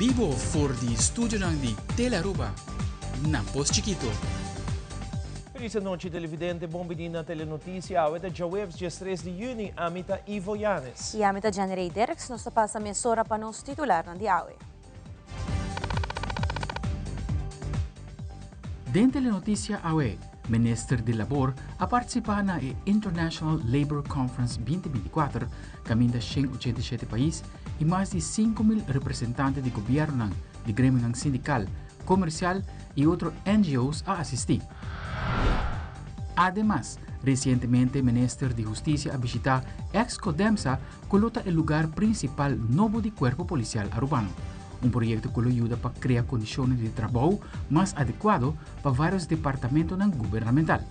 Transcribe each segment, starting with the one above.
bibo for di studionan di Telearuba na Pos Chikito. Feliz anochi televidente, bon bini na Telenoticia. Awe ta djaweps 13 di juni, ami ta Ivo Yanes. Y ami ta Jenny Dirks, nos ta pasa mesora pa nos titularnan di awe. Den Telenoticia awe, Minister di Labor a participa na e International Labor Conference 2024, caminda 187 pais y mas di 5.000 representante di gobiernonan, di gremionan sindical, comercial y otro NGO's a asisti. Ademas, recientemente Minister di Husticia a bishita ex-Codemsa cu lo ta e lugar principal nobo di Cuerpo Policial Arubano. Un proyecto cu lo yuda pa crea condicionnan di trabou mas adecuado pa varios departamentonan gubernamental.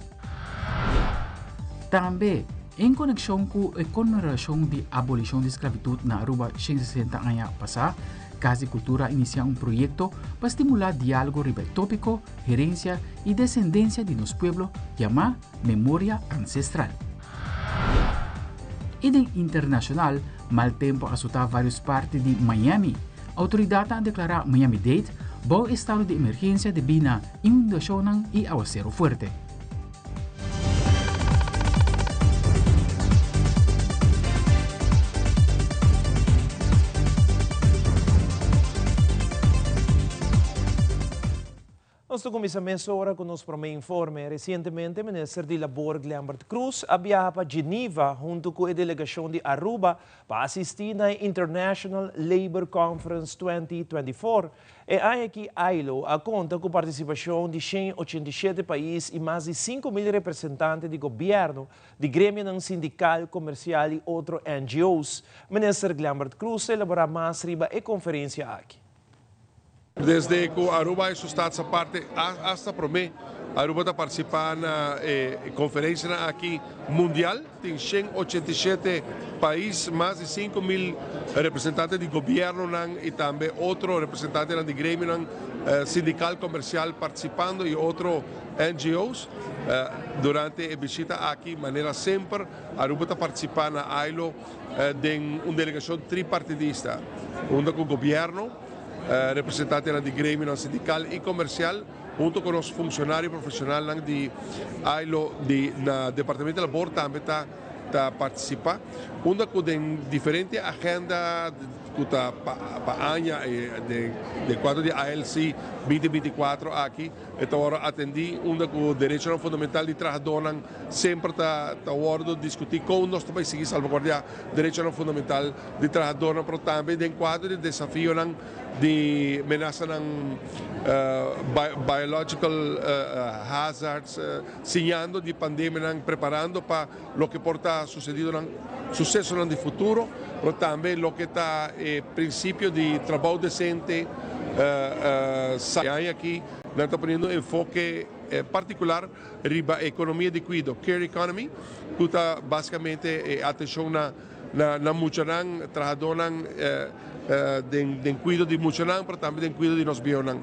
Tambe, en conexion cu e conmemoracion di abolicion di sclavitud na Aruba 160 aña pasa, Cas di Cultura a inicia un proyecto pa stimula dialogo riba e topico herencia y descendencia di nos pueblo yama Memoria Ancestral. Y den internacional, mal tempo a azota varios parti di Miami. Autoridadnan a declara Miami-Dade bou estado di emergencia debi na inundacionnan y awacero fuerte. Nos ta cuminsa mesora cu nos prome informe. Recientemente Minister di Labor Glenbert Croes a biaha pa Geneva hunto cu e delegacion di Aruba pa asisti na e International Labor Conference 2024. E aña aki ILO a conta cu participacion di 187 pais y mas di 5.000 representante di gobierno, di gremionan sindical, comercial y otro NGO's. Minister Glenbert Croes a elabora mas riba e conferencia aki. Desde cu Aruba y su Staats Aparte hasta prome, Aruba ta participa na e conferencia aki mundial. Tin 187 pais, mas di 5.000 representante di gobiernonan y tambe otro representantenan di gremionan sindical, comercial participando y otro NGO's. Durante e bishita aki, manera semper, Aruba ta participa na ILO den un delegacion tripartidista, unda cu gobierno, representantenan di gremionan sindical y comercial, hunto cu nos funcionario profesionalnan di ILO di na Departamento di Labor tambe ta participa, unda cu den diferente agenda cu ta pa aña den cuadro di ILC 2024 aki e ta wordo atendi, unda cu derechonan fundamental di trahadornan semper ta wordo discuti con nos ta bay sigui salvaguardia derechonan fundamental di trahadornan, pero tambe den cuadro di desafionan di menasanan biological hazards, siñando di pandemianan, preparando pa loke por ta sucedidonan, sucesonan di futuro, pero tambe loke ta e principio di trabou decente. E aña aki nan ta poniendo enfoke particular riba economia di cuido, care economy, cu ta basicamente e atencion na muchanan, trahadornan den cuido di muchanan, pero tambe den cuido di nos bieunan.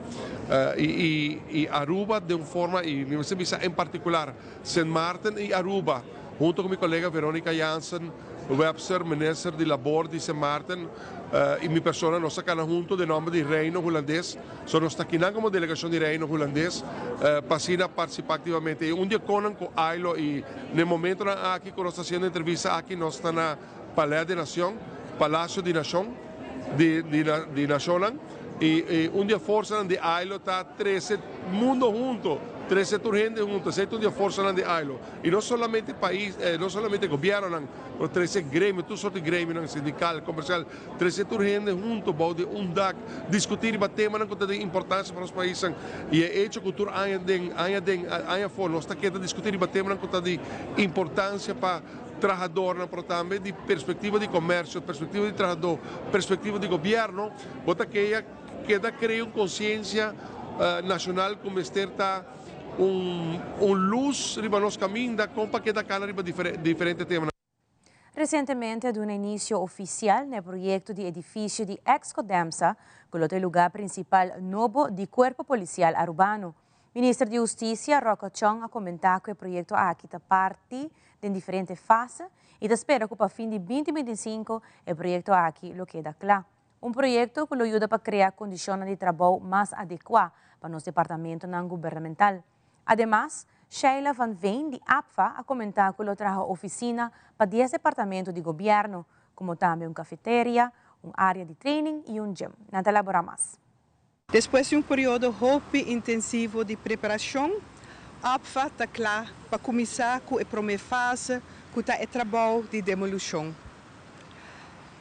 Y Aruba den un forma, y mi mester bisa en particular Sint Maarten y Aruba, hunto cu mi colega Veronica Jansen Webster, minister di Labor di Sint Maarten, y mi persona, nos a cana hunto den nomber di Reino Hulandes. So nos ta akinan como delegacion di Reino Hulandes pa asina participa activamente. Y un di e conan cu ILO y na e momentonan aki cu nos ta haciendo entrevista aki nos ta na Palais de Nacion, Palacio di Nacion, di Nacionnan, y un di e forsanan di ILO ta trece mundo hunto, trece tur hende hunto, esey ta un di e forsanan di ILO. Y no solamente pais, no solamente gobiernonan, pero trece gremio, tur soort di gremionan, sindical, comercial, trece tur hende hunto bou di un dak, discuti riba temanan cu ta di importancia pa nos paisnan. Y e hecho cu tur aña den, aña den, aña afo nos ta keda discuti riba temanan cu ta di importancia pa trahadornan, pero tambe di perspectiva di comercio, perspectiva di trahador, perspectiva di gobierno, bo ta keda crea un conciencia nacional cu mester ta un luz riba nos caminda con pa keda cana riba diferente temanan. Recientemente a duna inicio oficial na e proyecto di edificio di ex-Codemsa, cu lo ta e lugar principal nobo di Cuerpo Policial Arubano. Minister di Husticia, Rocco Tjon, a comenta cu e proyecto aki ta parti den diferente fase y ta spera cu pa fin di 2025 e proyecto aki lo keda cla. Un proyecto cu lo yuda pa crea condicion di trabou mas adecua pa nos departamento gubernamental. Ademas, Sheila van Veen di APFA a comenta cu lo traha oficina pa 10 departamento di gobierno, como tambe un cafeteria, un area di training y un gym. Nan ta elabora mas. Despues di un periodo hopi intensivo di preparacion, APFA ta cla pa cuminsa cu e prome fase, cu ta e trabou di demolicion.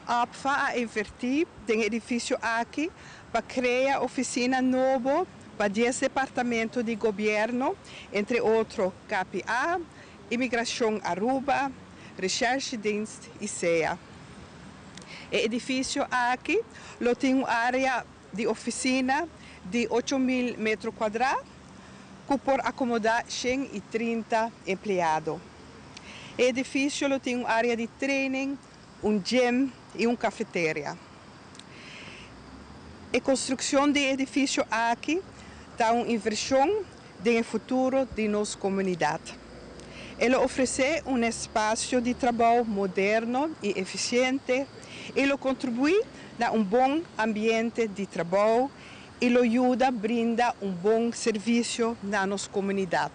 APFA a inverti den e edificio aki pa crea oficina nobo pa 10 departamento di gobierno, entre otro KPA, Immigratie Aruba, Recherche Dienst y SEA. E edificio aki lo tin un area di oficina di 8 mil meter cuadra, cu por acomoda 130 empleado. E edificio lo tin un area di training, un gym y un cafeteria. E construccion di e edificio aki ta un inversion den futuro di nos comunidad. E ta ofrece un espacio di trabou moderno y eficiente y ta contribui na un bon ambiente di trabou y ta yuda brinda un bon servicio na nos comunidad.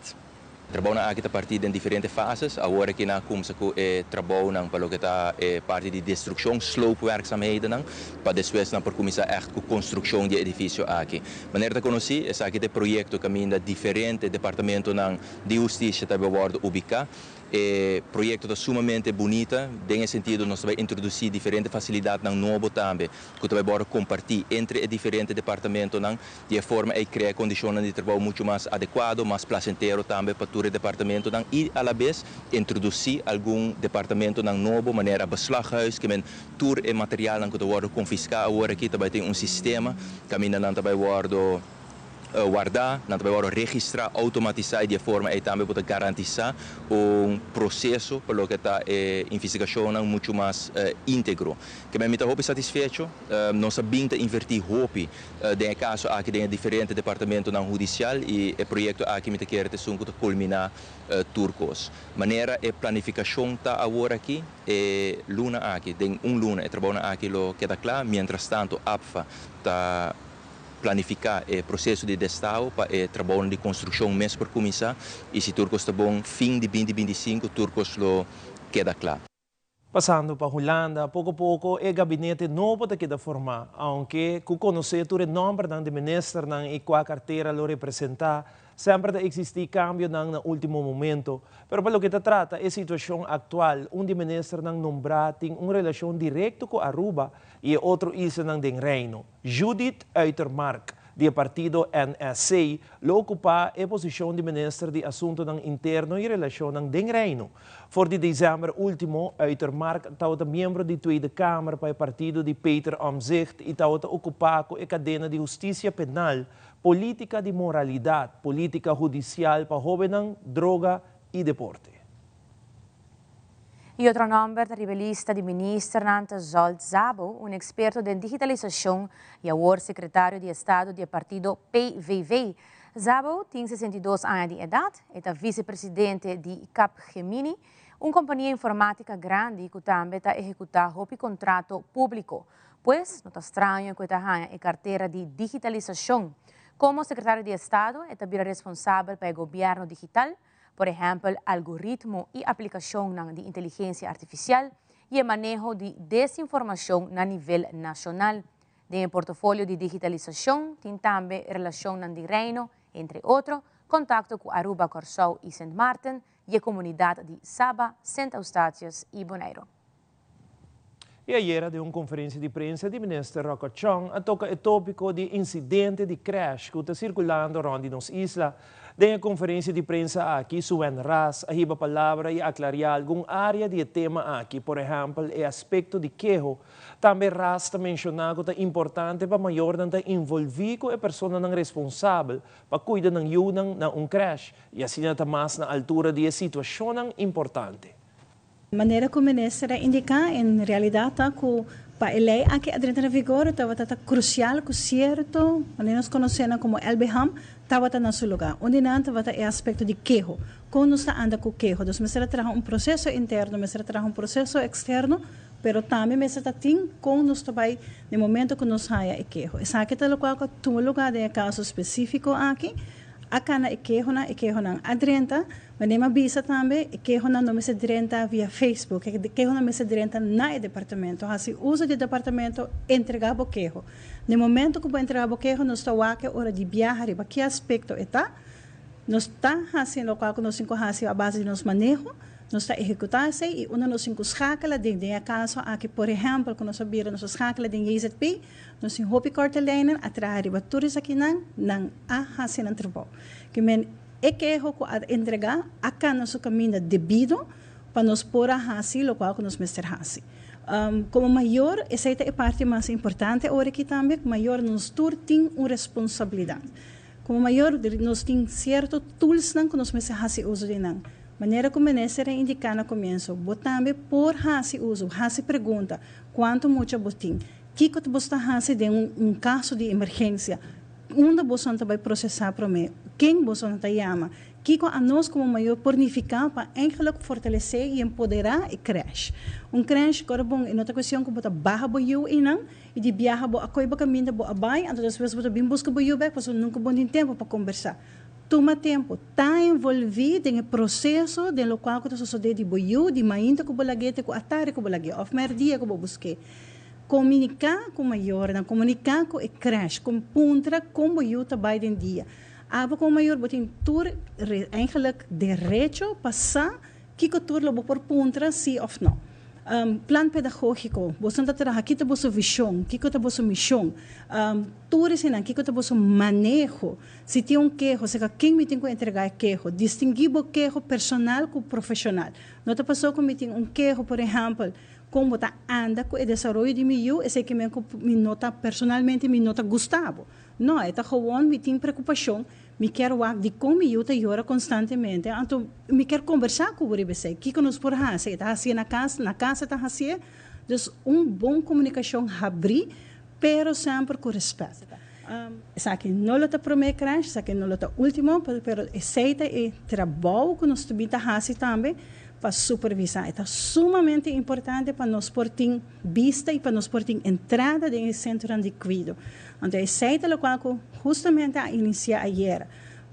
Trabou aki ta parti den diferente fase. Awor aki nan a cuminsa cu e trabou pa loke ta e parti di destruccion, sloopwerkzaamheden, pa despues nan por cuminsa echt cu construccion di e edificio aki. Manera ta conoci, esaki ta proyecto caminda diferente departamento di husticia ta wordo ubica. E proyecto ta sumamente bunita, den sentido nos ta bay introduci diferente facilidad nobo tambe, cu ta bay comparti entre e diferente departamento, di forma cu crea condicion di trabou mucho mas adecua, mas placentero tambe pa tur departamento y a la vez introduci algun departamento nobo, manera beslaghuis, kiermen tur e material cu ta wordo confisca awor aki tambe tin un sistema, caminda nan ta bay wordo warda, nan tambe wordo registra, automatisa di forma cu tambe por garantisa un proceso pa loke ta e investigacion mucho mas integro. Kiermen mi ta hopi satisfecho, nos a bin ta inverti hopi den caso aki den diferente departamento hudicial y e proyecto aki mi ta kere ta esun cu ta culmina tur cos. Manera e planificacion ta awor aki, e luna aki, den un luna, e trabou aki lo keda cla, mientras tanto APFA ta planifica e proceso di destaho pa e trabou di construccion mes por cuminsa y si tur cos ta bon, fin di 2025 tur cos lo keda cla. Pasando pa Hulanda, poco poco e gabinete nobo ta keda forma, aunke cu conoce tur nomber di minister y cua cartera lo representa, semper ta existi cambio na ultimo momento. Pero pa loke ta trata e situacion actual, un di minister nombra tin un relacion directo cu Aruba y otro isla den Reino. Judith Uitermark, di partido NSC, lo ocupa e posicion di minister di Asunto Interno y Relacion den Reino. For di december ultimo, Uitermark tabata miembro di Tweede Kamer pa e partido di Peter Omtzigt y tabata ocupa e cadena di Husticia Penal, Politica di Moralidad, Politica Hudicial pa Hoben, Droga y Deporte. Y otro nomber di e lista di minister ta Zsolt Szabo, un experto di digitalisacion y awor secretario di Estado di partido PVV. Szabo tin 62 aña di edad, ta vicepresidente di Capgemini, un compania informatica grandi cu tambe ta ehecuta hopi contrato publico. Pues, no ta straño cu e ta e cartera di digitalisacion. Como secretario di Estado, e ta responsabel pa e gobierno digital, por ehempel, algoritmo y aplicacion di inteligencia artificial y maneho di desinformacion na nivel nacional. Den portafolio di digitalisacion tin tambe relacion di Reino, entre otro, contacto cu Aruba, Corsou y Sint Maarten y e comunidad di Saba, Sint Eustatius y Bonaire. Y ayera den un conferencia di prensa e minister Rocco Chong a toca e topico di incidente di crèche cu ta circulando rond nos isla. Den e conferencia di prensa aki, Suen Ras a hiba palabra y a aclara algun area di e tema aki, por ehempel, e aspecto di keho. Tambe Ras ta menciona cu ta importante pa mayor ta envolvi cu e persona responsabel pa cuida nan yiu na un crèche y asina ta mas na altura di situacion importante. Manera con minister a indica, en realidad, cu pa e ley aki a drenta na vigor, tabata crucial cu cierto, manera nos conoce como LBHAM, tabata na su lugar. Unda nan tabata e aspecto di keho. Con nos ta anda cu keho. Anto, mester traha un proceso interno, mester traha un proceso externo. Pero tambe mester ta tin kon nos ta bai den momento ku nos haya e keho. Esaki ta lokual ku a tuma lugá den e kaso spesífiko aki. A kana e kehonan, e kehonan a drenta. Manera mi a bisa tambe, e kehonan no mester drenta via Facebook, e kehonan mester drenta na e departamento. Hasi uso di e departamento, entregá bo keho. Den momento ku bo entregá bo keho, nos ta wak e ora di biaha riba ki aspekto e ta. Nos ta hasi lokual ku nos tin ku hasi a base di nos maneho. Nos ta ehekutá esei i unda nos tin ku skakela den den e kaso aki, por ehèmpel, ku nos a bira nos a skakela den JZP, nos tin hopi korte lijnen a traha riba tur esakinan, nan a hasi nan trabou. Ke men e keho ku a entregá a kana su kaminda debido pa nos por a hasi lokual ku nos mester hasi. Komo mayor, esei ta e parti mas importante ora aki tambe, mayor nos tur tin un responsabilidat. Komo mayor nos tin sierto toolsnan ku nos mester hasi uso di nan. Manera ku minister a indiká na komienso, bo tambe por hasi uso, hasi pregunta, kuantu mucha bo tin, kiko ta bo sta hasi den un kaso di emergensia, unda bosonan ta bai prosesá promé, ken bosonan ta yama, kiko anos komo mayor por nifiká pa eigenlijk fortalesé i empoderá e krèsh. Un krèsh, kòrda bon, e no ta kuestion ku bo ta baha bo yu einan, I di biaha bo a koe bo kaminda bo a bai, anto despues bo ta bin buska bo yu bek pasobra nunka bo tin tempu pa kombersá. Tuma tempu, ta envolví den e proseso den lokual ku ta sosodé di bo yu, di mainta ku bo lag'é te ku atardi ku bo lag'é òf mèrdia ku bo busk'é. Komuniká ku mayornan, komuniká ku e krèsh, kon puntra kon bo yu ta bai den dia. Abo komo mayor bo tin tur eigenlijk derecho pa sa Kiko tur lo bo por puntra si of no? Plan pedagógiko, boso ta traha, ki ta boso vishon, kiko ta boso mishon? Tur eseinan, kiko ta boso maneho? Si tin un keho, seka ken mi tin ku entregá e keho? Distinguí bo keho personal ku profeshonal. No ta pasó ku mi tin un keho, por ehèmpel, kon bo ta anda ku e desaroyo di mi yu, esei ke men ku mi no ta personalmente mi no ta gusta bo. No, e ta gewon mi tin preokupashon. Mi kier wak dikon mi yu ta yora konstantemente, anto mi kier kombersá ku bo riba esei. Kiko nos por hasi? E ta hasié na kas, na kas e ta hasié. Dus un bon komunikashon habrí, pero semper ku rèspèt. Esaki no lo ta promé krèsh, esaki no lo ta último, pero esei ta e trabou ku nos ta bin ta hasi tambe pa supervisá. E ta sumamente importante pa nos por tin bista i pa nos por tin entrada den e sentronan di kuido. Anto esei ta lokual ku hustamente a inisiá ayera.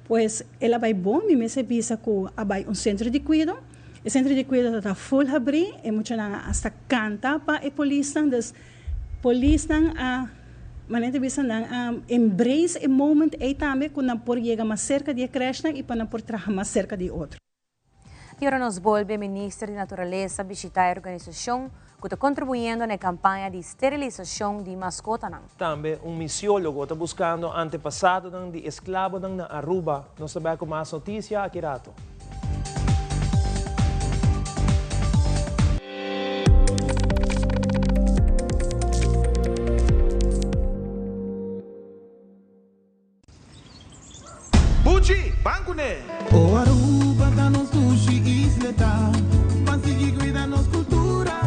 Pues el a bai bon, mi mester bisa ku a bai un sentro di kuido. E sentro di kuido ta ta ful habrí, e muchanan a asta kanta pa e polisnan, dus polisnan a manera ta bisa nan a embrace e moment ei tambe ku nan por yega mas serka di e krèshnan i pa nan por traha mas serka di otro. I ora nos bolbe, Minister di Naturalesa bishita e organisashon ku ta kontribuyendo na e kampaña di sterilisashon di maskotanan. Tambe un misiólogo ta buskando antepasadonan di esklabonan na Aruba. Nos ta bai ku mas notisia aki rato. Buchi, ban kuné! O Aruba ta nos dushi isleta, ban sigui cuida nos cultura,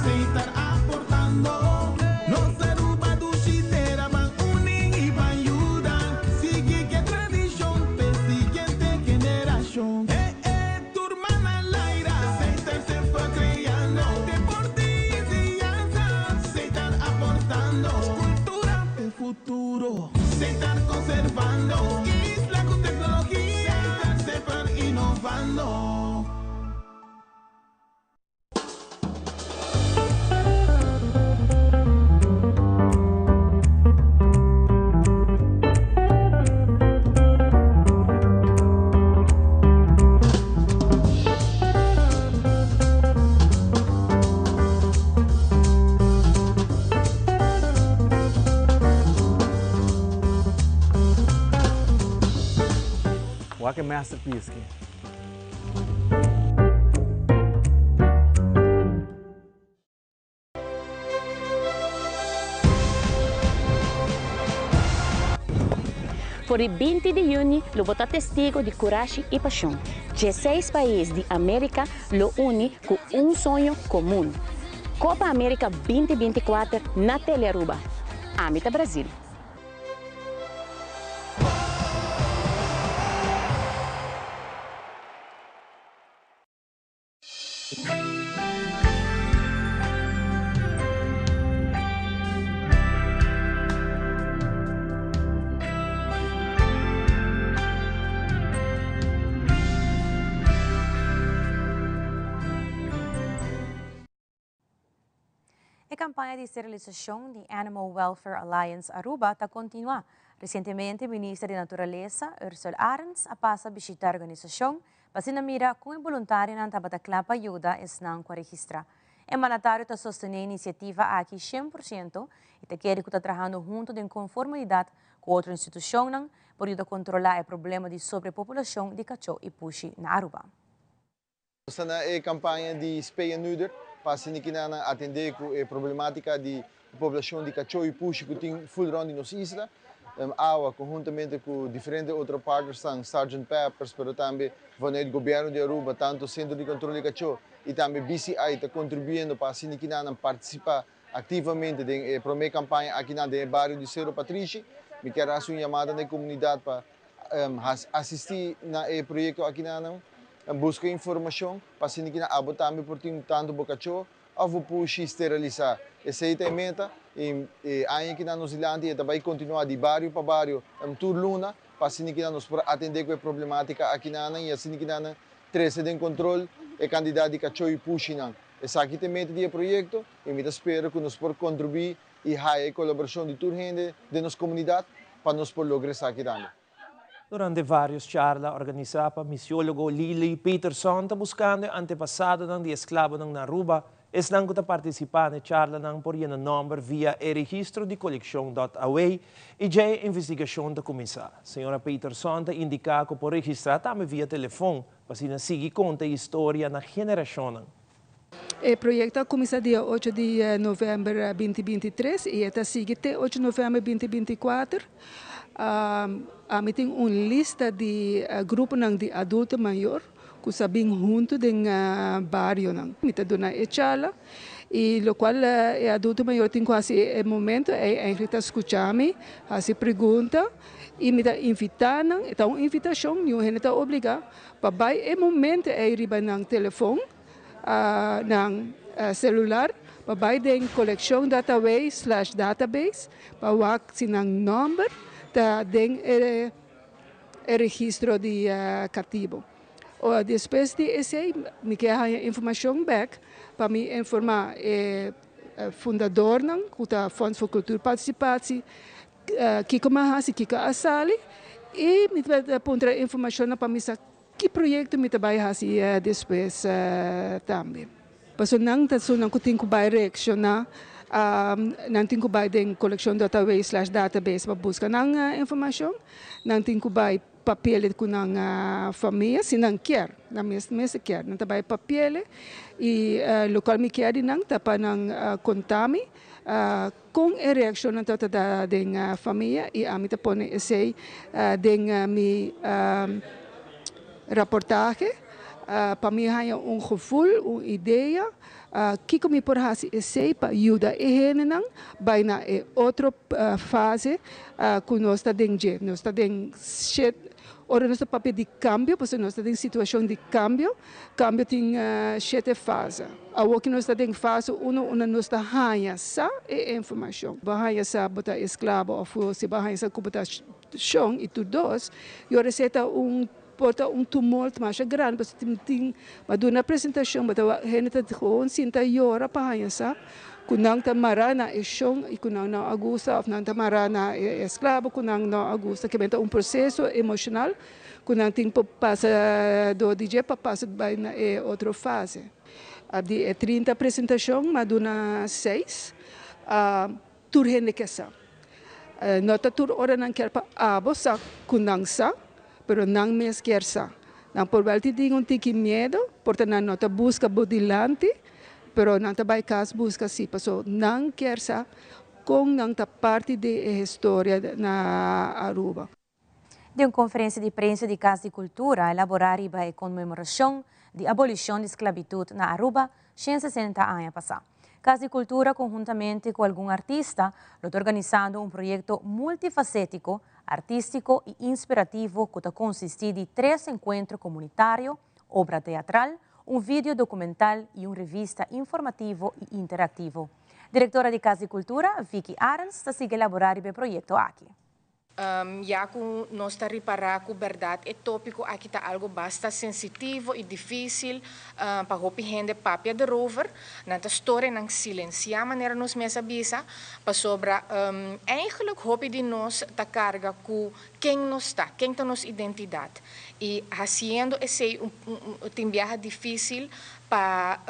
Seitar aportando. Nos Aruba dushi tera, ban uni y ban yuda, sigui ke tradicion p'e siguiente generacion. E e tur man al aire, Seitar semper creando, deporte y enseñanza, Seitar aportando, cultura p'e futuro. Seitar conservando isla cu tecnologia. Seitar semper innovando. Wak e masterpiece ki. For di 20 di juni lo bo ta testigo di kurashi i pashon. Dieseis pais di Amerika lo uni ku un soño komun. Copa America 2024 na Telearuba. Ami ta Brazil. campaña di sterilisacion di Animal Welfare Alliance Aruba ta continua. Recientemente, Minister di Naturalesa, Ursula Arends, a pasa bishita e organisacion pa asina mira con e boluntarionan tabata cla pa yuda esnan cu a registra. E mandatario ta sostene e iniciativa aki 100% y ta kere cu ta trahando hunto den conformidad cu otro institucionnan por yuda controla e problema di sobrepopulacion di cacho y pushi na Aruba. Nos ta na e kampaña di Spay and Neuter pa asina kinanan atendé ku e problematika di poblashon di kachó i pushi ku tin ful rònt di nos isla. Awa konhuntamente ku diferente otro partnersnan, Sergeant Peppers, pero tambe vanuit gobièrnu di Aruba, tantu Sentro di Kontrol di Kachó i tambe BCI ta kontribuyendo pa asina kinanan partisipá aktivamente den e promé kampaña akinan den e bario di Sero Patrishi. Mi kier hasi un yamada na e komunidat pa Asistí na e proyekto akinanan, buska informashon pa asina ki na abo tambe por tin tantu bo kachó òf bo pushi steralisá. Esei ta e meta i e aña ki na nos dilanti e ta bai kontinuá di bario pa bario tur luna pa asina ki na nos por atendé ku e problemátika akinanan i asina ki nan trese den kontrol e kantidat di kachó i pushinan. Esaki ta e meta di e proyekto i mi ta spera ku nos por kontribuí i haya e kolaborashon di tur hende den nos komunidat pa nos por logra esaki tambe. Durante vários charla organisá pa misiólogo Lili Peterson ta buskando e antepasadonan di esklabonan na Aruba, esnan ku ta partisipá na e charlanan por yena nòmber via e registro di kolekshon dòt away i dje e investigashon ta kuminsá. Señora Peterson ta indiká ku por registrá tambe via telefon pa asina sigui konta e historia na generashonnan. E proyekto a kuminsá dia ocho di novèmber 2023 i e ta sigui te ocho novèmber 2024. Ami tin un lista di gruponan di adulto mayor ku sa bin huntu den barionan. Mi ta duna e charla i lokual e adulto mayor tin ku hasi e momento ei eigentlik ta skucha mi, hasi pregunta i mi ta invitá nan, e ta un invitashon, niun hende ta obligá pa bai e momento ei riba nan telefon. Nan celular pa bay den coleccion dataway slash database pa wak si nan nomber ta den e registro di catibo. Despues di esey mi ke haya informacion bek pa mi informa e fundadornan cu ta Fonds voor Cultuurparticipatie kico mi a haci, kico a sali y mi ta puntra informacionnan pa mi sa Ki proyekto mi ta bai hasi despues tambe? Pasobra nan ta esunnan ku tin ku bai reakshoná, nan tin ku bai den kolekshon dotaway slash database pa buska nan informashon, nan tin ku bai papiele ku nan famia si nan kier, nan mes mester kier, nan ta bai papiele i lokual mi kier di nan ta pa nan konta mi kon e reakshonnan tabata da den famia i ami ta pone esei den mi raportahe pa mi haña un gevoel, un idea kiko mi por hasi esei pa yuda e hendenan bai na e otro fase ku nos ta den dje. Nos ta den shet, ora nos ta papia di kambio, pasobra nos ta den situashon di kambio, kambio tin shete fase. Awor ku nos ta den fase uno unda nos ta haña sa e informashon. Bo haña sa bo ta esklabo òf si bo haña sa ku bo ta Shon i tur dos, i ora esei ta un por ta un tumult masha grandi pasobra tin tin pa duna presentashon bo ta wak hende ta gewoon sinta yora pa haña sa ku nan ta mará na e shon i ku nan no a gusta òf nan ta mará na e esklabo ku nan no a gusta kiba ta un proseso emoshonal ku nan tin por pasa dor di dje pa pasa bai na e otro fase. Di e 30 presentashon m'a duna seis. Tur hende ke sa. No ta tur ora nan kier pa abo sa ku nan sa, pero nan mes kier sa. Nan por wèl tin un tiki miedu, por ta nan no ta buska bo dilanti, pero nan ta bai kas buska si, paso nan kier sa kon nan ta parti di e historia na Aruba. Den un conferencia di prensa di Cas di Cultura elabora riba e conmemoracion di abolicion di sclavitud na Aruba 160 aña pasa. Cas di Cultura conhuntamente cu algun artista lo ta organisando un proyecto multifacetico, artistico y inspirativo cu ta consisti di tres encuentro comunitario, obra teatral, un video documental y un revista informativo y interactivo. Directora di Cas di Cultura, Vicky Arens, ta sigui elabora riba e proyecto aki. Ya ku nos ta ripará ku bèrdat e tópiko aki ta algu basta sensitivo i difísil pa hopi hende papia derover, nan ta storianan silensiá manera nos mes a bisa, pasobra eigenlijk hopi di nos ta karga ku ken nos ta, ken ta nos identidat. I hasiendo esei tin biaha difísil pa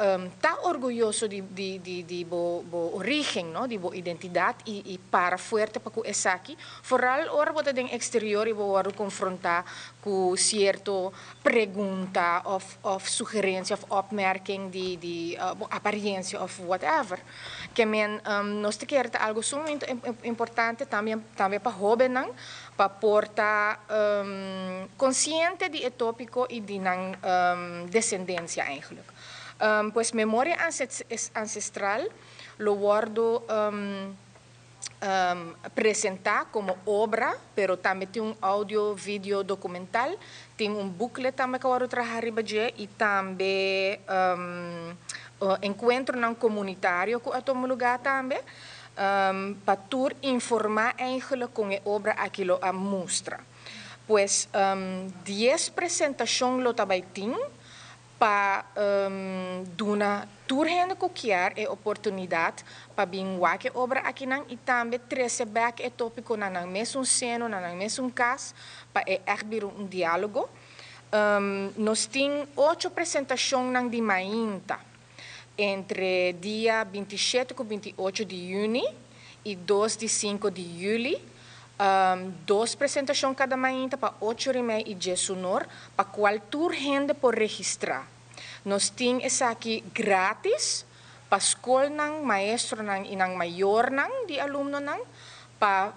ta orguyoso di di bo bo origen, no, di bo identidad y y para fuerte pa cu esaki, vooral ora bo ta den exterior y bo wordo confronta cu cierto pregunta of of sugerencia of opmerking di di bo apariencia of whatever. Ke men nos ta kere ta algo sumamente importante tambe tambe pa hobennan pa por ta consciente di e topico y di nan descendencia eigenlijk. Pues memoria ancestral lo wordo presenta como obra, pero tambe tin un audio, video documental, tin un booklet tambe cu a wordo traha riba dje y tambe encuentronan comunitario cu a tuma lugar tambe. Pa tur informá eigenlijk kon e obra aki lo a mustra. Pues dies presentashon lo ta bai tin pa duna tur hende ku kier e oportunidat pa bin wak e obra akinan i tambe trese bèk e tópiko na nan mesun seno, na nan mesun kas pa e ègt bira un diálogo. Nos tin ocho presentashonnan di mainta. Entre dia 27 ku 28 di yüni i 2 di 5 di yüli, dos presentashon kada mainta pa ocho rimei i djesunor, pa kual tur hende por registrá. Nos tin esaki grátis pa skolnan, maestronan i nan mayornan di alumnonan, pa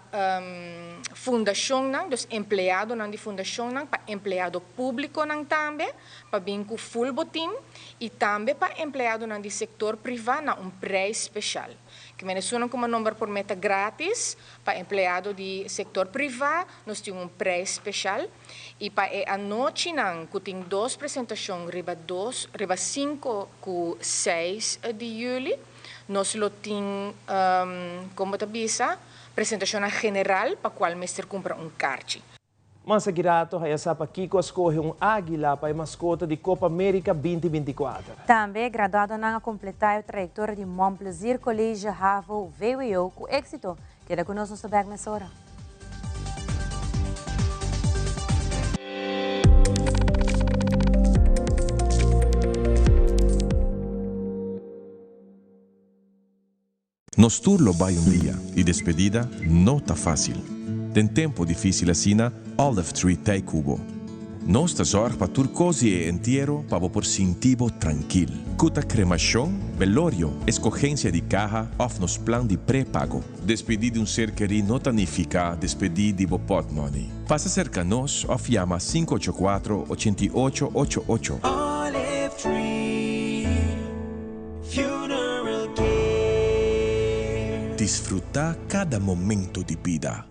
fundashonnan, dus empleadonan di fundashonnan, pa empleado públikonan tambe, pa bin ku full bo team i tambe pa empleadonan di sektor privá na un prijs speshal. Ke men esunnan ku mi nomber por meta grátis, pa empleado di sektor privá nos tin un prijs speshal i pa e anochinan ku tin dos presentashon riba dos riba sinku ku seis di yüli nos lo tin kon bo ta bisa presentashonnan general pa kual mester kumpra un karchi. Mas aki rato haya sa pakiko a skohe un águila pa e maskota di Copa America 2024. Tambe graduadonan a kompletá e trayektoria di Mon Plaisir College Havo vwo ku éksito. Keda ku nos, nos ta bèk mesora. Nos tur lo bai un dia y despedida no ta facil. Den tempo dificil asina, Olive Tree t'ey cu bo. Nos ta zorg pa tur cos di e entiero pa bo por sinti bo trankil. Cu ta cremacion, belorio, escogencia di caha of nos plan di prepago. Despedi di un ser keri no ta nifica despedi di bo potmoney. Pasa cerca nos of yama 584 88 ocho ocho. Olive Tree Funeral Care. Disfruta cada momento di bida.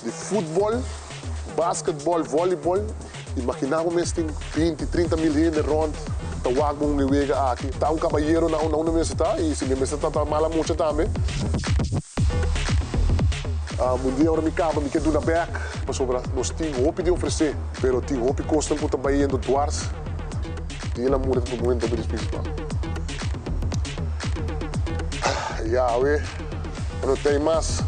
Di futbol, basketbol, volleyball, imagina bo mes tin 20, 30 mil hende rond ta wak bo un wega aki. Ta un cabayero na unda mester ta y si mi mester ta ta mala mucha tambe. Un dia ora mi caba mi ke duna bek pasobra nos tin hopi di ofrece pero tin hopi cosnan cu ta bayendo dwars. Di el a muri ta momento hopi dificil pa Yahweh no ta ei mas.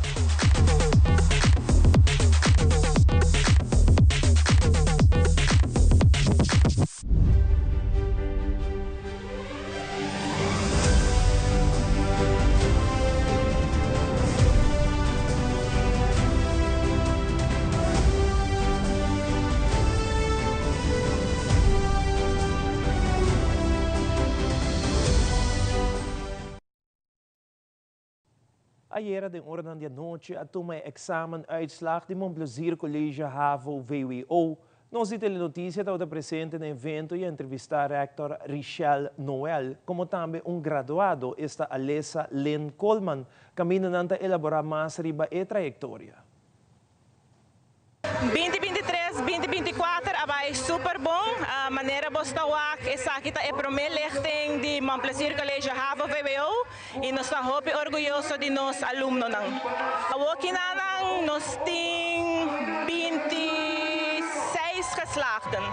Ayera den oranan di anochi a tuma e examen uitslag di Mon Plaisir College Havo vwo. Nos di Telenoticia tabata presente na evento y a entrevista rector Richelle Noel, como tambe un graduado, esta Alessa Lynn Coleman, caminda nan ta elabora mas riba e trayectoria. 2023, 2024 a bai super bon. Manera bo bos ta wak, esaki ta e promé lichting di Mon Plaisir College Havo VWO i nos ta hopi orguyoso di nos alumnonan. Awor kinanan nos tin 26 geslaagden.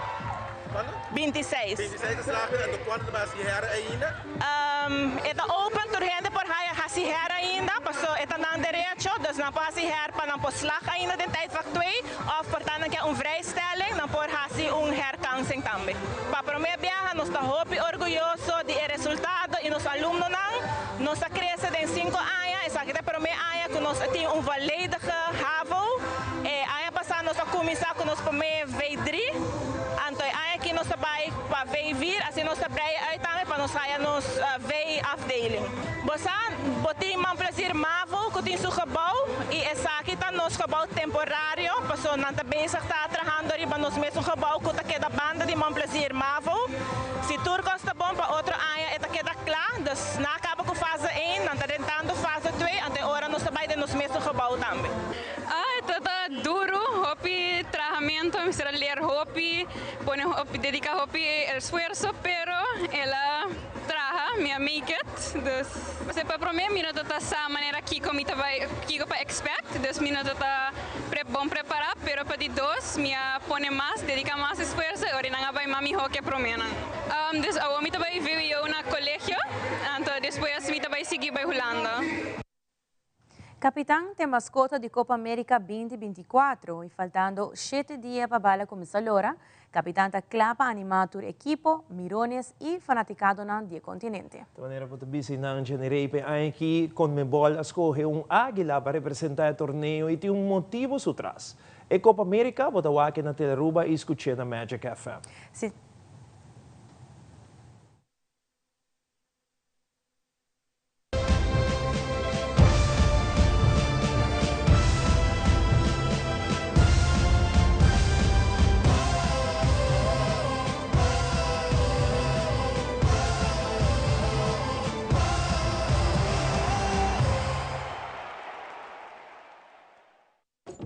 26. 26 geslaagden anto kuantu ta bai hasi her ainda? E ta open tur hende por haya hasi her ainda paso e ta nan derecho dus nan por hasi her pa nan por slag ainda den tijdvak twee of por ta nan ke un vrijstelling nan por hasi un herkansing tambe. Pa prome biaha nos ta hopi orguyoso di e resultado y nos alumnonan. Nos a crece den cinco aña esaki ta e prome aña cu nos a tin un volledige havo. E aña pasa nos a cuminsa cu nos prome V drie anto e aña aki nos ta bay pa V vier asina nos ta breia uit tambe pa nos haya nos V-afdeling. Bo sa, bo tin Mon Plaisir Mavo cu tin su gebouw y esaki ta nos gebouw temporario paso nan ta bezig ta trahando riba nos mesun gebouw cu ta keda banda di Mon Plaisir Mavo. Si tur cos ta bon pa otro aña e ta keda cla, dus nan a caba cu fase een, nan ta rentando fase twee, anto e ora nos ta bay den nos mesun gebouw tambe. Ah, e ta duro, hopi trahamento, mester a leer hopi, pone hopi, dedica hopi esfuerzo, pero el a traha, mi a make it, dus pa prome mi no ta sa manera kico mi ta bay, kico pa expect, dus mi no ta bon prepara, pero pa di dos mi a pone mas, dedica mas esfuerzo, y ora nan a bay mas miho cu e promenan. Dus awor mi ta bay VWO na colegio, anto despues mi ta bay sigui bay Hulanda. Capitan ta e mascota di Copa America 2024 y faltando 7 dia pa bala cuminsa lora, Capitan ta cla pa anima tur ekipo, mirones y fanaticadonan di e continente. Di manera cu ta bisa nan generepe aki Conmebol a scoge un aguila pa representa e torneo y tin un motibo su tras. E Copa America, bo ta wak e na Telearuba y scucha na Magic FM. Si.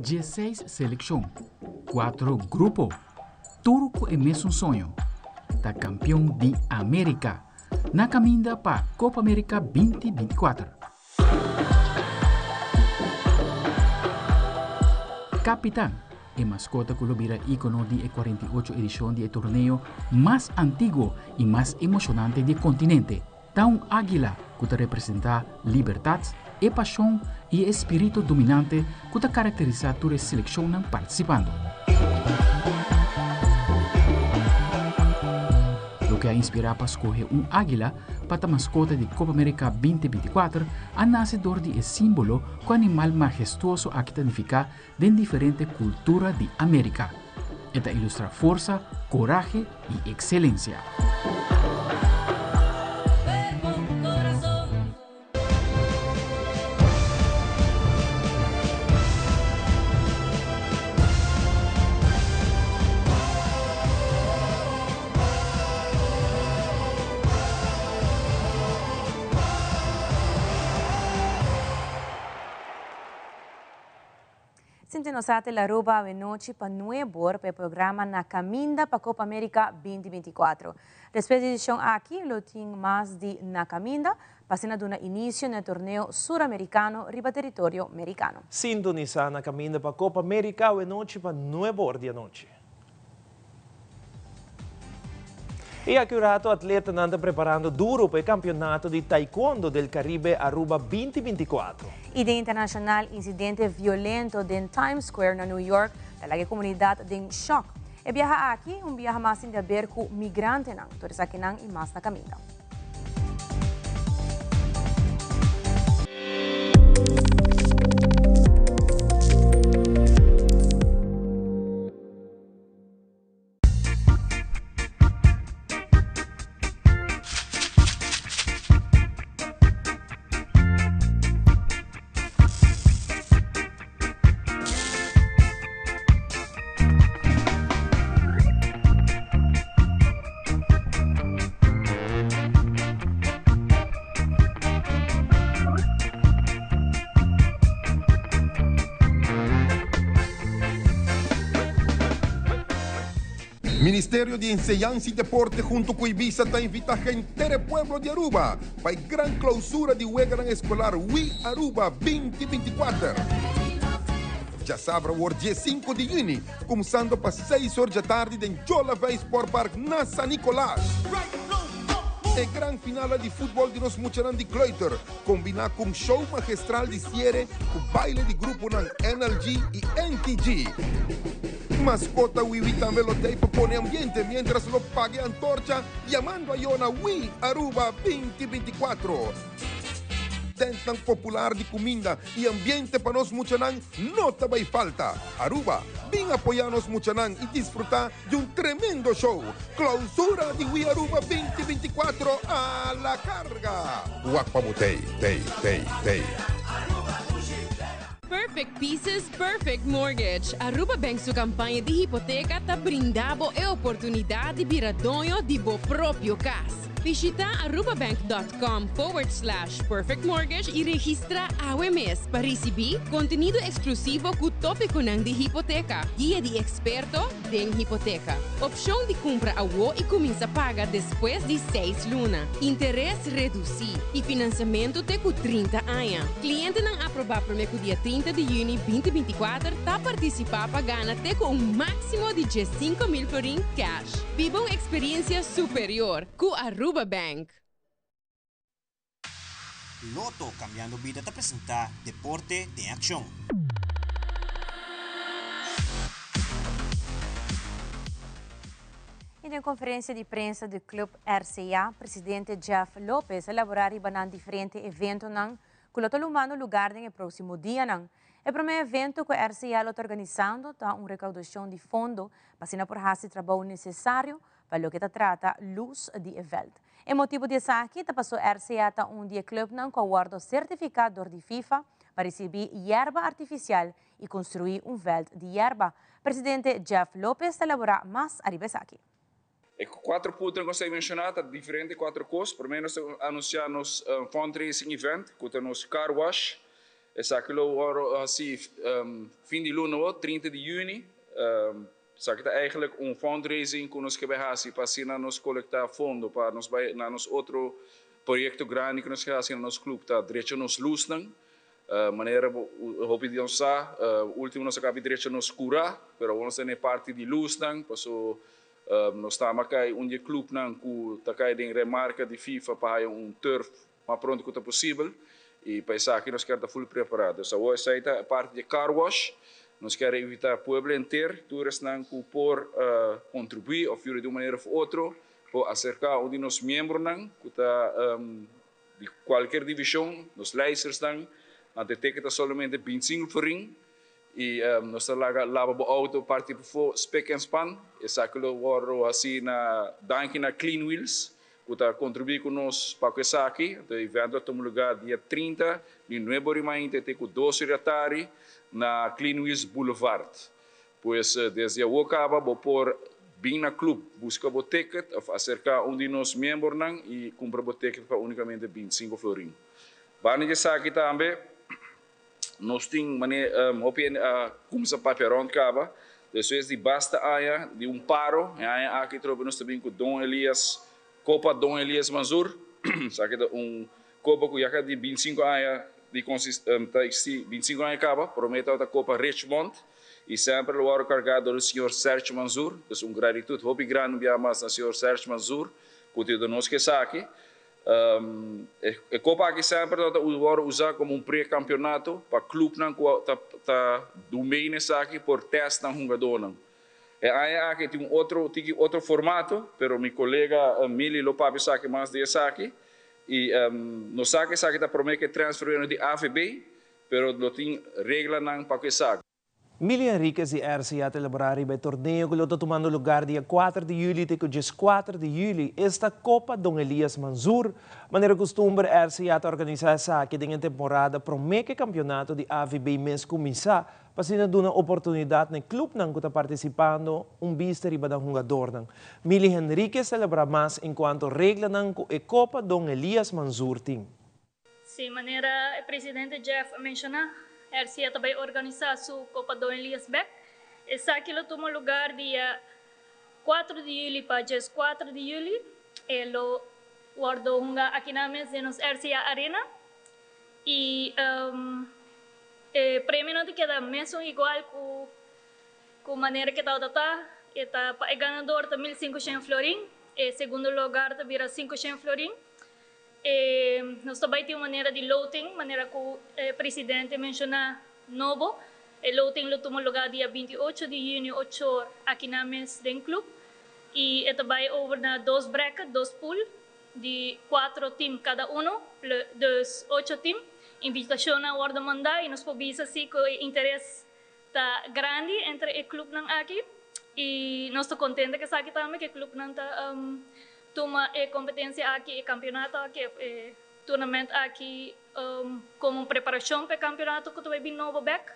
16 seleccion, cuatro grupo, tur cu e mesun soño, ta campeon di America, na caminda pa Copa America 2024. Capitan, e mascota cu lo bira icono di e 48 edicion di e torneo mas antiguo y mas emocionante di e continente, ta un aguila cu ta representa libertad, e pasion y e espirito dominante cu ta caracterisa tur e seleccionnan participando. Loke a inspira pa scoge un aguila pa ta mascota di Copa America 2024 a nace door di e simbolo cu animal mahestuoso aki ta nifica den diferente cultura di America. E ta ilustra forsa, corahe y excelencia. Sintonisá Telearuba awe nochi pa nueb'or pa e programa Na Caminda pa Copa America 2024. Despues di edicion aki lo tin mas di Na Caminda pa asina duna inicio na e torneo Suramericano riba teritorio Mericano. Sintonisá Na Caminda pa Copa America awe nochi pa nueb'or di anochi. Y aki un rato atletanan ta preparando duro pa e campeonato di Taekwondo del Caribe Aruba 2024. Y den internacional, incidente violento den Times Square na New York ta laga e comunidad den shock. E biaha aki, un biaha mas tin di haber cu migrantenan. Tur esakinan y mas na caminda. Ministerio di Enseñansa y Deporte hunto cu Ibisa ta invita henter e pueblo di Aruba pa e gran clausura di weganan escolar We Aruba 2024. Djasabra awor 15 di juni, cuminsando pa seis or djatardi den Jola Vey Sport Park na San Nicolas. E gran finala di futbol di nos muchanan di kleuter, combina cu un show magestral di ciere cu baile di gruponan NLG y NTG. Mascota Wiwi tambe lo t'ey pa pone ambiente mientras lo paga e antorcha yamando ayo na We Aruba 2024. Tentnan popular di cuminda y ambiente pa nos muchanan no ta bay falta. Aruba, bin apoya nos muchanan y disfruta di un tremendo show. Clausura di We Aruba 2024 a la carga! Wak pa bo tey, tey, tey, tey. Perfect Pieces, Perfect Mortgage. Aruba Bank su campaña di hipoteca ta brinda bo e oportunidad di bira doño di bo propio cas. Bishita arubabank.com forward slash perfect mortgage y registra awe mes pa ricibi contenido exclusivo cu topiconan di hipoteca, guia di experto den hipoteca, opcion di cumpra awo y cuminsa paga despues di seis luna, interes reduci y financiamento te cu 30 aña. Clientenan aproba prome cu dia 30 di juni 2024 ta participa pa gana te cu un maximo di 15,000 florin cash. Biba un experiencia superior cu Aruba Bank. Lotto Cambiando Bida ta presenta Deporte den Accion. Y den conferencia di prensa di Club RCA, presidente Jeff Lopez a elabora riba nan diferente eventonan cu lo ta lumando lugar den e proximo dianan. E prome evento cu RCA lo ta organisando ta un recaudacion di fondo pa asina por haci trabou necesario pa loke ta trata luz di e veld. E motibo di esaki ta paso RCA ta un di e clubnan cu a wordo certifica dor di FIFA pa ricibi yerba artificial y construi un veld di yerba. Presidente Jeff Lopez ta elabora mas ariba esaki. E cuatro puntonan cu nos a menciona ta diferente cuatro cos. Prome nos ta anuncia nos fundraising event cu ta nos car wash. Esaki lo worde haci fin di luna awo, 30 di juni. Esaki ta eigenlijk un fundraising cu nos ke bay haci pa asina nos colecta fondo pa nos bay na nos otro proyecto grandi cu nos ke haci na nos club ta drecha nos luznan. Manera hopi di nos sa, ultimo nos a caba di drecha nos cura, pero awor nos ta na e parti di luznan, paso nos ta ama cay un di e clubnan cu ta cay den remarca di FIFA pa haya un turf mas pronto cu ta posibel, y pa esaki nos kier ta full prepara. Dus awor esey ta e parti di e car wash, nos kier invita pueblo enter, tur esnan cu por contribui of yuda di un manera of otro, por acerca un di nos miembronan cu ta Di cualkier division, nos lijstersnan, nan te ticket ta solamente 25 florin y nos ta laga laba bo auto parti pafó spik en span. Esaki lo wordo haci na danki na Clean Wheels cu ta contribui cu nos pa cu esaki. Anto e evento lo tuma lugar dia 30 di nuebe ora y mainta te cu dos ora di atari na Clean Wheels Boulevard. Pues desde awor caba bo por bin na club busca bo ticket of acerca un di nos miembornan y cumpra bo ticket pa unicamente 25 florin. Banda di esaki tambe nos tin mane hopi hende a cuminsa papia rond caba despues di basta aña di un paro. E aña aki trobe nos ta bin cu Don Elias, Copa Don Elias Mansur. Esaki ta un copa cu ya caba di 25 aña di ta existi 25 aña caba. Prome tabata Copa Richmond. Y semper lo wòrdu kargá dor di señor Serge Manzoor. Dus un gratitut hopi grandi un bia mas na señor Serge Manzoor ku ta yuda nos ku esaki. E kopa aki semper tabata wòrdu usá komo un pre-kampionato pa klupnan ku ta ta dumei na esaki por tèst nan hungadónan. E aña aki tin un otro tiki otro formato, pero mi kolega Milly lo papia esaki mas di esaki. Y nos sa ku esaki ta promé ku e transfer weno di AVB. Pero lo tin reglanan pa cu esaki. Milly Henriquez di RCA ta elabora riba e torneo cu lo ta tumando lugar dia 4 di juli te cu 14 di juli, esta Copa Don Elias Mansur. Manera custumber RCA ta organisa esaki den e temporada prome cu e campeonato di AVB mes cuminsa, pa asina duna oportunidad na e clubnan cu ta participando un bista riba nan hungadornan. Milly Henriquez ta elabora mas encuanto reglanan cu e Copa Don Elias Mansur tin. Sí, manera e presidente Jeff a menshoná, RCA ta bai organisá su Copa Don Elias bèk. Esaki lo tuma lugar dia 4 di juli pa 14 di juli. E lo wordo hunga aki na mes den nos RCA Arena. Y e premionan ta keda mesun igual cu cu manera cu tabata ta. E ta pa e ganador ta 1500 florin, e segundo lugar ta bira 500 florin. E nos ta bay tin un manera di loting, manera cu e presidente menciona nobo. E loting lo tuma lugar dia 28 di juni 8 or aki na mes den club. Y e ta bay over na dos bracket, dos pool di cuatro team cada uno, dus ocho team. Invitacionnan a wordo manda y nos por bisa si cu e interes ta grandi entre e clubnan aki y nos ta contento cu esaki tambe cu e clubnan ta tuma e competencia aki, e campeonato aki, e tournament aki como un preparacion pa e campeonato cu ta bay bin nobo bek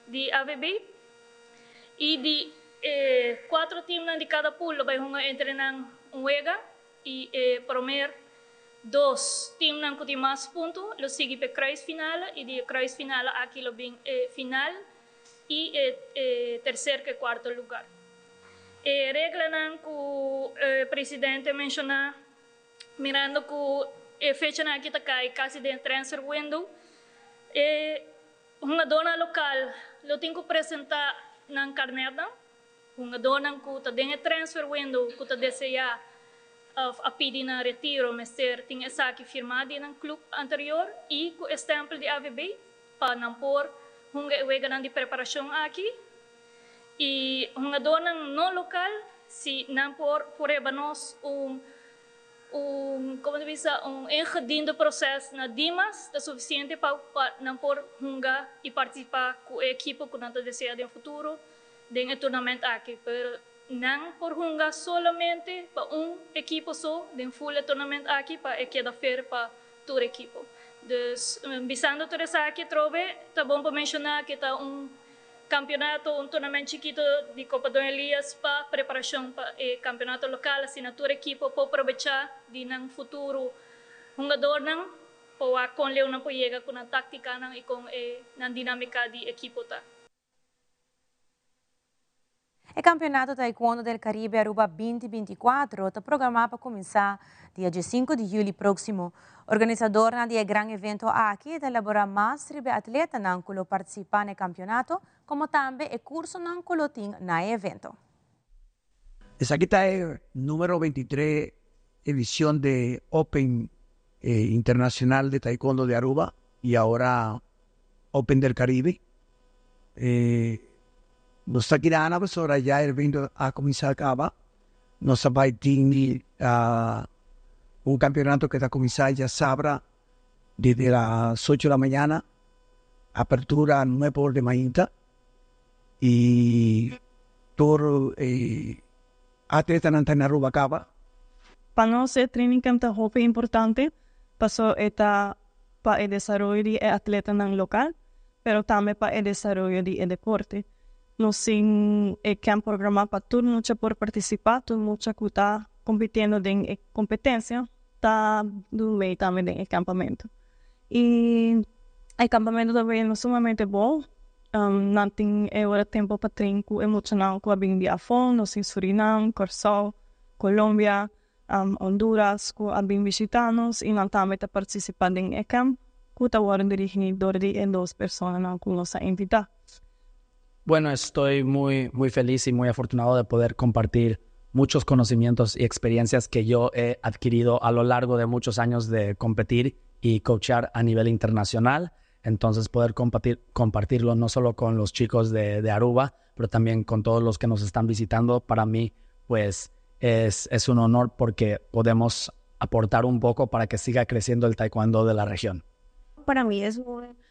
di AVB. Y di e cuatro teamnan di cada pool lo bay hunga entre nan un wega y e promer dos teamnan cu tin mas punto lo sigui pa e kruisfinale y di e kruisfinale aki lo bin e final y e tercer cu e cuarto lugar. E reglanan cu e presidente menciona mirando cu e fechanan aki ta cay casi den e transfer window, e hungadornan local lo tin cu presenta nan carnetnan. Hungadornan cu ta den e transfer window cu ta desea of a pidi nan retiro mester tin esaki firma di nan club anterior y cu e stempel di AVB pa nan por hunga e weganan di preparacion aki. Y hungadornan no local si nan por prueba nos un un como ta bisa un ingediende proces na Dimas ta suficiente pa nan por hunga y participa cu e ekipo cu nan ta desea den futuro den e tournament aki, pero nan por hunga solamente pa un ekipo so den full e tournament aki pa e keda fair pa tur ekipo. Dus bisando tur esaki atrobe ta bon pa menciona cu ta un campeonato, un tournament chikito di Copa Don Elias pa preparacion pa e campeonato local, asina tur ekipo por probecha di nan futuro hungadornan pa wak con leu nan por yega cu nan tacticanan y con e nan dinamica di ekipo ta. E Campeonato Taekwondo del Caribe Aruba 2024 ta programa pa cuminsa dia 5 di juli proximo. Organisadornan di e gran evento aki ta elabora mas riba e atletanan cu lo participa na e campeonato, como tambe e cursonan cu lo tin na e evento. Esaki ta e numero 23 edicion di Open Internacional de Taekwondo de Aruba y ahora Open del Caribe. Nos ta keda pasobra ya e evento a cuminsa caba. Nos a bay tin un campeonato cu ta cuminsa diasabra desde las ocho de la mañana, apertura nuebe or di mainta y tur e atletanan ta na Aruba caba. Pa nos e training camp ta hopi importante paso e ta pa e desaroyo di e atletanan local pero tambe pa e desaroyo di e deporte. Nos tin e camp programa pa tur mucha por participa, tur mucha cu ta compitiendo den e competencia ta dun mee tambe den e campamento. Y e campamento ta bayendo sumamente bon. Nan tin e ora tempo pa train cu e muchanan cu a bin di afo, nos tin Surinam, Corsou, Colombia, Honduras cu a bin bishita nos y nan tambe ta participa den e camp cu ta wordo dirigi door di e dos personanan cu nos a invita. Bueno, estoy muy, muy feliz y muy afortunado de poder compartir muchos conocimientos y experiencias que yo he adquirido a lo largo de muchos años de competir y coachar a nivel internacional. Entonces poder compartirlo no solo con los chicos de Aruba, pero también con todos los que nos están visitando, para mí pues es un honor porque podemos aportar un poco para que siga creciendo el taekwondo de la región. Para mí es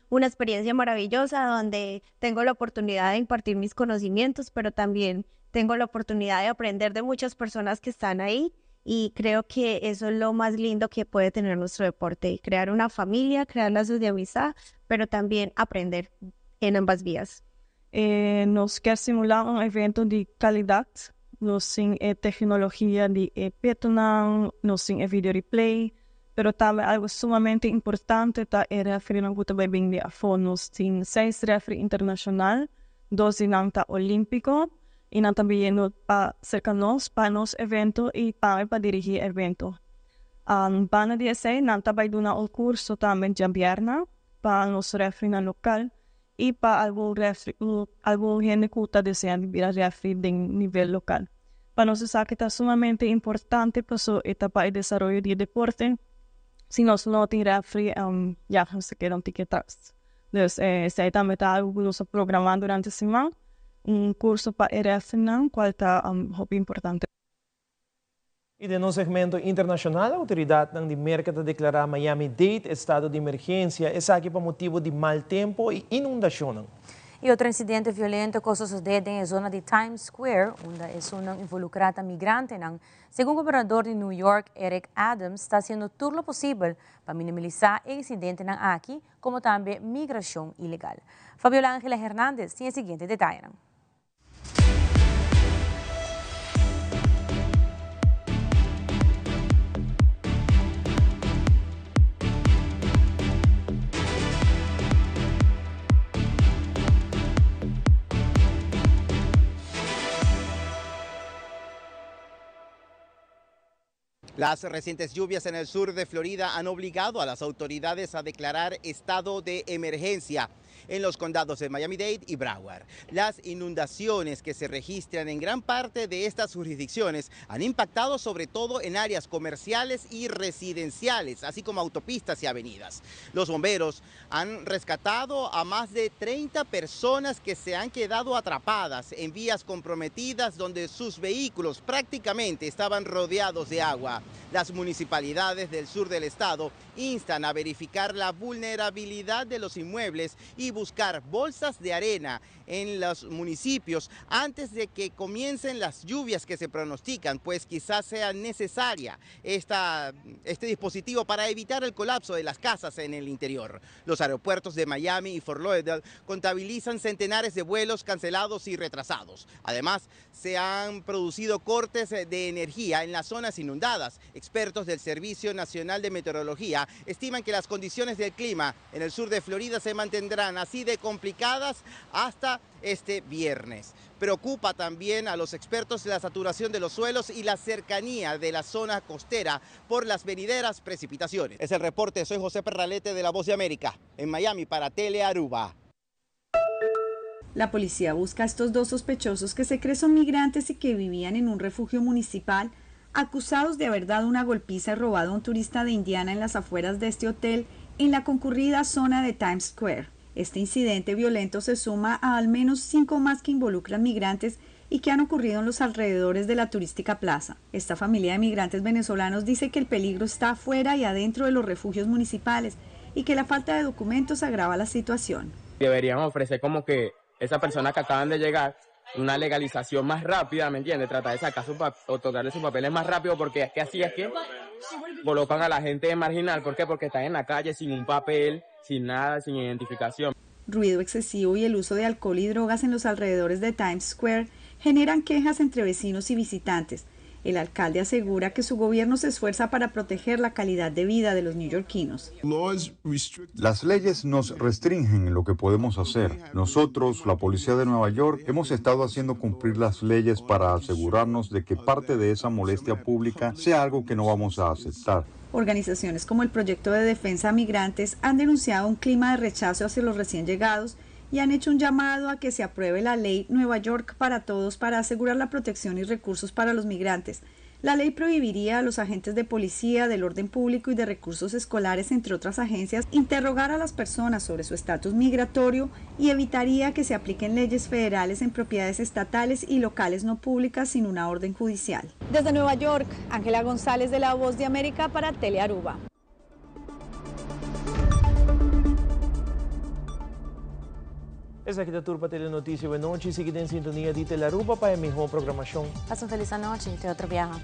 una experiencia maravillosa donde tengo la oportunidad de impartir mis conocimientos, pero también tengo la oportunidad de aprender de muchas personas que están ahí y creo que eso es lo más lindo que puede tener nuestro deporte, crear una familia, crear lazos de amistad, pero también aprender en ambas vías. Nos kier simula un evento di calidad, nos tin e tecnologia di e petonan, nos tin e video replay, pero tambe algo sumamente importante ta e referee cu ta bay bin di afo. Nos tin seis referee internacional, dos di nan ta olimpico. Y nan ta biniendo pa cerca nos pa nos evento y tambe pa dirigi evento. Banda di esey nan ta bay duna un curso tambe djabièrnè pa nos refereenan local y pa algun referee, algun hende cu ta desea di bira referee den nivel local. Pa nos esaki ta sumamente importante paso e ta pa e desaroyo di e deporte. Si nos no tin referee ya nos ta keda un tiki atras. Dus esei tambe ta algu ku nos a programá durante siman, un kurso pa e refereenan kual ta hopi importante. I den nos segmento internashonal, outoridatnan di Merka ta deklará Miami-Dade estado di emergensia, esaki pa motibu di mal tempu i inundashonnan. I otro insidente violento ku a sosodé den e zona di Times Square, unda esunnan involukrá ta migrantenan, segun gobernador di New York, Eric Adams, ta hasiendo tur lo posibel pa minimalisá e insidentenan aki, komo tambe migrashon ilegal. Fabiola Angela Hernandez tin e siguiente detayenan. Las recientes lluvias en el sur de Florida han obligado a las autoridades a declarar estado de emergencia en los condados de Miami-Dade y Broward. Las inundaciones que se registran en gran parte de estas jurisdicciones han impactado sobre todo en áreas comerciales y residenciales, así como autopistas y avenidas. Los bomberos han rescatado a más de 30 personas que se han quedado atrapadas en vías comprometidas donde sus vehículos prácticamente estaban rodeados de agua. Las municipalidades del sur del estado instan a verificar la vulnerabilidad de los inmuebles y buscar bolsas de arena en los municipios antes de que comiencen las lluvias que se pronostican, pues quizás sea necesaria esta, este dispositivo para evitar el colapso de las casas en el interior. Los aeropuertos de Miami y Fort Lauderdale contabilizan centenares de vuelos cancelados y retrasados. Además, se han producido cortes de energía en las zonas inundadas. Expertos del Servicio Nacional de Meteorología estiman que las condiciones del clima en el sur de Florida se mantendrán así de complicadas hasta este viernes. Preocupa también a los expertos la saturación de los suelos y la cercanía de la zona costera por las venideras precipitaciones. Es el reporte, soy José Perralete de La Voz de América, en Miami para Telearuba. La policía busca a estos dos sospechosos que se cree son migrantes y que vivían en un refugio municipal, acusados de haber dado una golpiza y robado a un turista de Indiana en las afueras de este hotel en la concurrida zona de Times Square. Este incidente violento se suma a al menos cinco más que involucran migrantes y que han ocurrido en los alrededores de la turística plaza. Esta familia de migrantes venezolanos dice que el peligro está afuera y adentro de los refugios municipales y que la falta de documentos agrava la situación. Deberían ofrecer como que esa persona que acaban de llegar una legalización más rápida, ¿me entiendes? Tratar de sacar su otorgarle sus papeles más rápido, porque es que así es que colocan a la gente marginal. ¿Por qué? Porque están en la calle sin un papel, sin nada, sin identificación. Ruido excesivo y el uso de alcohol y drogas en los alrededores de Times Square generan quejas entre vecinos y visitantes. El alcalde asegura que su gobierno se esfuerza para proteger la calidad de vida de los neoyorquinos. Las leyes nos restringen en lo que podemos hacer. Nosotros, la policía de Nueva York, hemos estado haciendo cumplir las leyes para asegurarnos de que parte de esa molestia pública sea algo que no vamos a aceptar. Organizaciones como el Proyecto de Defensa a Migrantes han denunciado un clima de rechazo hacia los recién llegados y han hecho un llamado a que se apruebe la ley Nueva York para todos para asegurar la protección y recursos para los migrantes. La ley prohibiría a los agentes de policía, del orden público y de recursos escolares, entre otras agencias, interrogar a las personas sobre su estatus migratorio y evitaría que se apliquen leyes federales en propiedades estatales y locales no públicas sin una orden judicial. Desde Nueva York, Ángela González de La Voz de América para Telearuba. Esaki ta tur pa Telenoticia Buenochi. Sigui den sintonia di Telearuba pa e miho programacion. Pasa un feliz anochi. Te otro biaha.